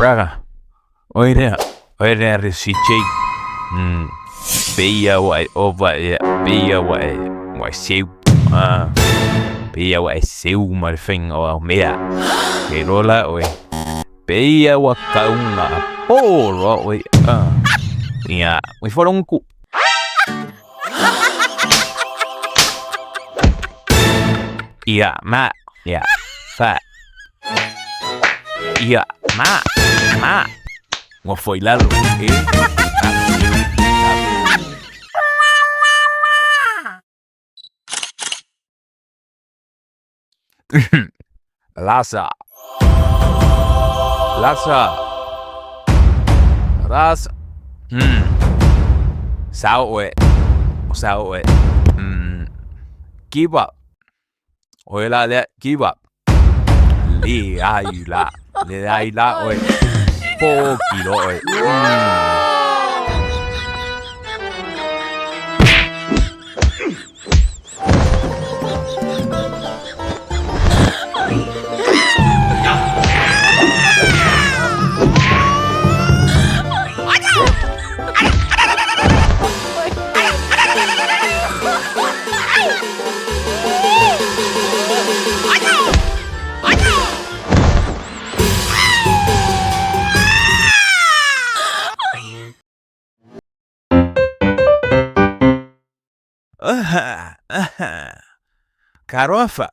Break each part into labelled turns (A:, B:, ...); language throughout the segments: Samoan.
A: Brother, oi lea, oi lea le CJ. Pei ua e ova ia, pei ua e, ua e seu. Ah, pei ua e seu ma le faiga o au mea. Ke iloa la oe. Pei ua kauga po loa oe. Ah. Ia, ua faalogo ku. Ia, ma, ia, fa. Ia, ma, ma. Ua foi lalo, e. Lasa. Lasa. Lasa. Sao oe. Sao oe. Give up. Oe la lea, give up. Leai la. Leai la oe. Poki loa oe. Karofa.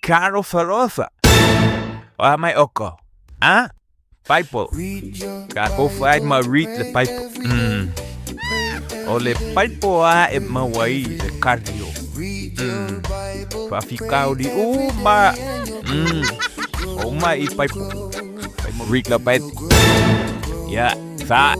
A: Karofalofa. O a mai oko. A? Bible. Ka kofa ai ma read the Bible. O le Bible a e maua ai le kario. Faafitauli uma. O mai i Bible. Read the Bible. Yeah. Fa.